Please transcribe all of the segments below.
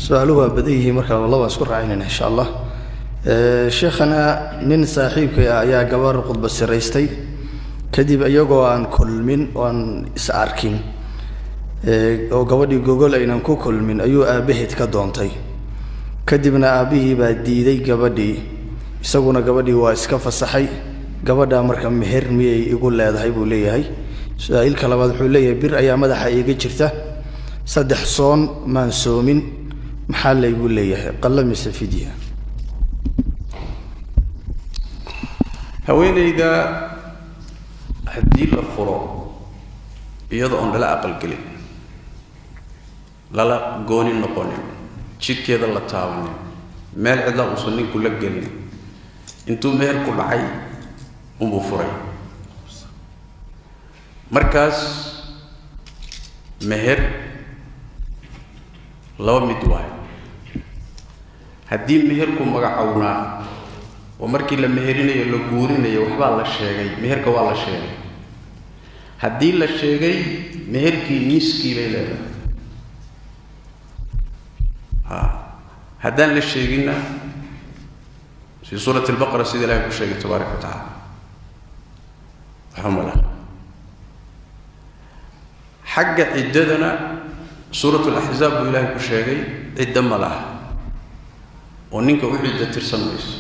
Su-aaluhu waa badan yihiin, marka laba isku raacinayna insha Allah. Sheekhana, nin saaxiibkay ah ayaa gabar khudbad siraystay, kadib iyagoo aan kulmin oo aan is arkin oo gabadhii gogol aynan ku kulmin ayuu aabbaheed ka doontay. Kadibna aabbihii baa diiday gabadhii, isaguna gabadhii waa iska fasaxay. Gabadhaa marka meher miyay igu leedahay, buu leeyahay. Su-aalka labaad wuxuu leeyahay, bir ayaa madaxa iiga jirta, 3 soon maan soomin, maxaa laygu leeyahay, qalla mise fidya? Haweeneyda haddii la furo iyada oon lala aqalgelin, lala gooni noqonin, jidhkeeda la taabanin, meel cidla uusan ninku la gelin, intuu meher ku dhacay unbuu furay, markaas meher laba mid waayo. Haddii meherku magacownaa oo markii la meherinayo, la guurinayo, waxbaa la sheegay, meherka waa la sheegay. Haddii la sheegay meherkii, niskii bay leedahay. Ha haddaan la sheeginna, fii suurati albaqara sida ilahay ku sheegay tabaaraka wa tacaala, waxba ma laha. Xagga ciddadana suurat alaxzaab buu ilaahay ku sheegay, ciddo ma laha oo ninka u ciddo tirsan mayso.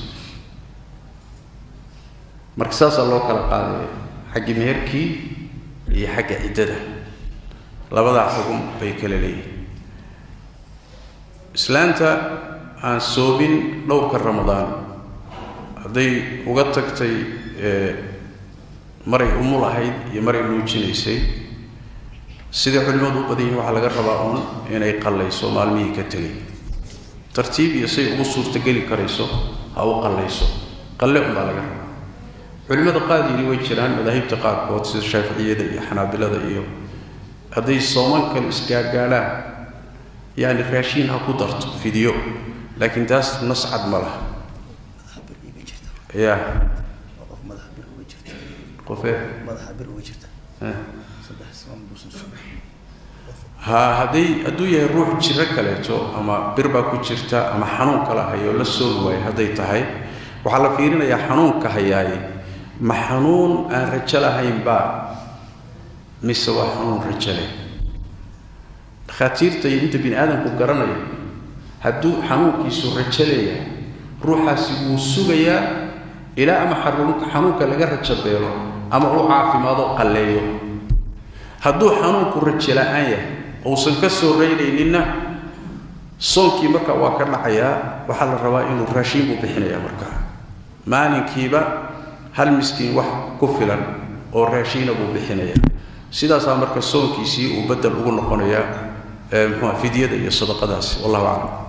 Marka saasaa loo kala qaadaya xagga meherkii iyo xagga ciddada, labadaa xugum bay kala leeyihin. Islaanta aan soomin dhowrka Ramadaan, hadday uga tagtay maray umul ahayd iyo maray nuujinaysay, siday culimmadu u badan yihin, waxaa laga rabaa uun inay qallayso maalmihii ka tegay, tartiib iyo say ugu suurtogeli karayso ha u qallayso, qalle unbaa laga rabaa. Culimmada qaar yidhi way jiraan, madaahibta qaarkood sida Shaaficiyada iyo Xanaabilada iyo, hadday sooman kale isgaargaadhaan, yacni raashiin ha ku darto fidyo, laakiin taas nas cad ma laha. Ya qofee ha hadday hadduu yahay ruux jiro kaleeto ama bir baa ku jirta ama xanuun kala hayo la soomi waayo, hadday tahay waxaa la fiirinayaa xanuunka hayaaye, ma xanuun aan rajo lahayn baa mise waa xanuun rajo leh? Dhakhaatiirta iyo inta bini aadamku garanayo, hadduu xanuunkiisu rajo leeyahay, ruuxaasi wuu sugayaa ilaa ama xanuunka laga rajo beelo ama uu caafimaado qalleeyo. Hadduu xanuunku rajo la-aan yahay, uusan ka soo reynayninna, soonkii marka waa ka dhacayaa. Waxaa la rabaa inuu raashiin buu bixinayaa, markaa maalinkiiba hal miskiin wax ku filan oo raashiina buu bixinayaa. Sidaasaa marka soonkiisii uu bedel ugu noqonayaa, muxuua fidyada iyo sadaqadaasi. Wallahu aclam.